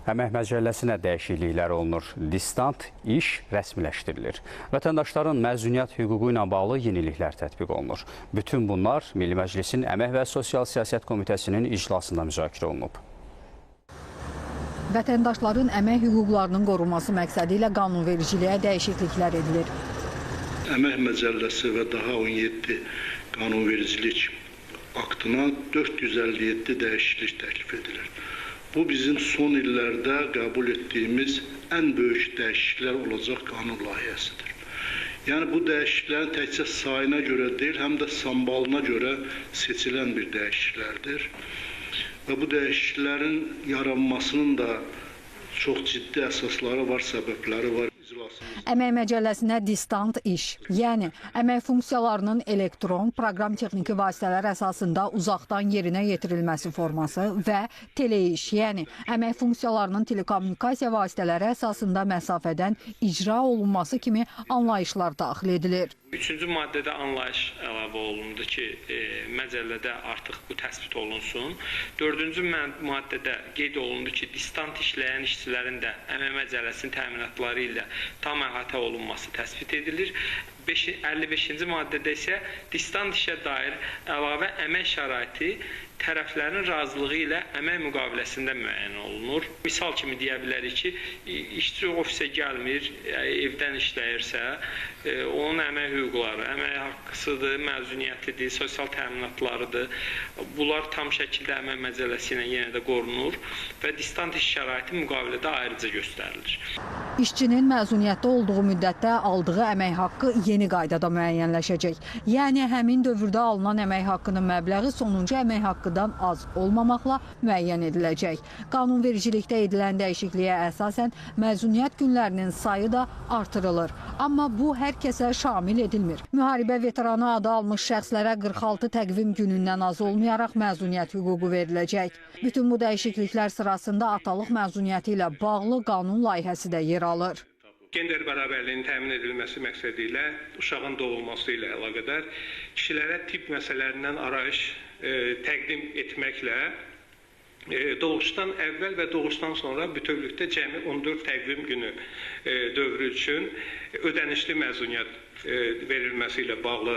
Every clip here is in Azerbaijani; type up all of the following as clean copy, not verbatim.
Əmək məcəlləsinə dəyişikliklər olunur. Distant iş rəsmiləşdirilir. Vətəndaşların məzuniyyət hüququ ilə bağlı yeniliklər tətbiq olunur. Bütün bunlar Milli Məclisin Əmək və Sosial Siyasət Komitəsinin iclasında müzakirə olunub. Vətəndaşların əmək hüquqlarının qorunması məqsədi ilə qanunvericiliyə dəyişikliklər edilir. Əmək məcəlləsi və daha 17 qanunvericilik aktına 457 dəyişiklik təklif edilir. Bu, bizim son illərdə qəbul etdiyimiz ən böyük dəyişikliklər olacaq qanun layihəsidir. Yəni, bu dəyişikliklərin təkcə sayına görə deyil, həm də sambalına görə seçilən bir dəyişikliklərdir. Və bu dəyişikliklərin yaranmasının da çox ciddi əsasları var, səbəbləri var. Əmək məcəlləsinə distant iş, yəni əmək funksiyalarının elektron, proqram texniki vasitələr əsasında uzaqdan yerinə yetirilməsi forması və teleiş, yəni əmək funksiyalarının telekommunikasiya vasitələri əsasında məsafədən icra olunması kimi anlayışlar daxil edilir. Üçüncü maddədə anlayış əlavə olundu ki, məcəllədə artıq bu təsbit olunsun. Dördüncü maddədə qeyd olundu ki, distant işləyən işçilərin də əmək məcəlləsinin təminatları ilə tam əhatə olunması təsbit edilir. 55-ci maddədə isə distant işə dair əlavə əmək şəraiti tərəflərin razılığı ilə əmək müqaviləsində müəyyən olunur. Misal kimi deyə bilərik ki, işçi ofisə gəlmir, evdən işləyirsə, onun əmək hüquqları, əmək haqqısıdır, məzuniyyətidir, sosial təminatlarıdır. Bunlar tam şəkildə əmək məcəlləsi ilə yenə də qorunur və distant iş şəraiti müqavilədə ayrıca göstərilir. İşçinin məzuniyyətdə olduğu müddətdə aldığı əmək haqqı yeni qaydada müəyyənləşəcək. Yəni, həmin dövrdə alınan əmək haqqının məbləği sonuncu əmək haqqıdan az olmamaqla müəyyən ediləcək. Qanunvericilikdə edilən dəyişikliyə əsasən məzuniyyət günlərinin sayı da artırılır. Amma bu, hər kəsə şamil edilmir. Müharibə veteranı adı almış şəxslərə 46 təqvim günündən az olmayaraq məzuniyyət hüququ veriləcək. Bütün bu dəyişikliklər sırasında atalıq məzuniyyəti ilə bağlı qanun layihəsi də yer alır. Gender bərabərliyinin təmin edilməsi məqsədi ilə uşağın doğulması ilə əlaqədar kişilərə tibb məsələlərindən arayış təqdim etməklə doğuşdan əvvəl və doğuşdan sonra bütövlükdə cəmi 14 təqvim günü dövrü üçün ödənişli məzuniyyət verilməsi ilə bağlı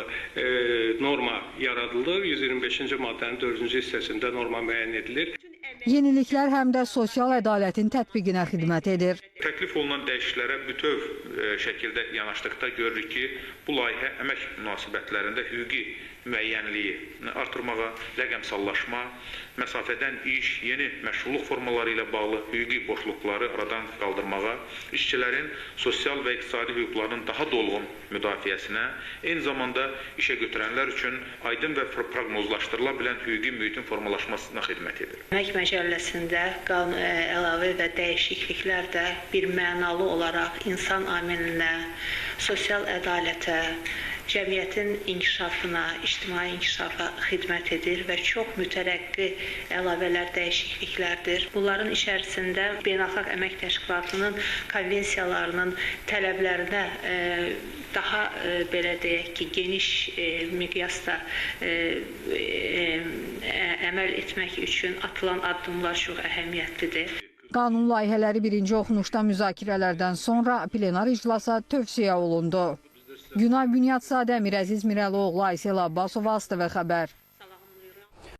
norma yaradılır. 125-ci maddənin 4-cü hissəsində norma müəyyən edilir. Yeniliklər həm də sosial ədalətin tətbiqinə xidmət edir. Təklif olunan dəyişikliklərə bütöv şəkildə yanaşdıqda görürük ki, bu layihə əmək münasibətlərində hüquqi müəyyənliyi artırmağa, rəqəmsallaşma, məsafədən iş, yeni məşğulluq formaları ilə bağlı hüquqi boşluqları aradan qaldırmağa, işçilərin sosial və iqtisadi hüquqlarının daha dolğun müdafiəsinə, eyni zamanda işə götürənlər üçün aydın və proqnozlaşdırıla bilən hüquqi mühitin formalaşmasına xidmət edir. Əmək məcəlləsində əlavə və dəyişikliklər də bir mənalı olaraq insan amilinə, sosial ədalətə, cəmiyyətin inkişafına, ictimai inkişafa xidmət edir və çox mütərəqqi əlavələr, dəyişikliklərdir. Bunların içərisində Beynəlxalq Əmək Təşkilatının konvensiyalarının tələblərinə daha belə deyək ki, geniş miqyasda əməl etmək üçün atılan addımlar çox əhəmiyyətlidir. Qanun layihələri birinci oxunuşda müzakirələrdən sonra plenar iclasa tövsiyə olundu. Günay Bünyadzadə, Mirəziz Mirəloğlu, Aysel Abbasova, ASTV xəbər.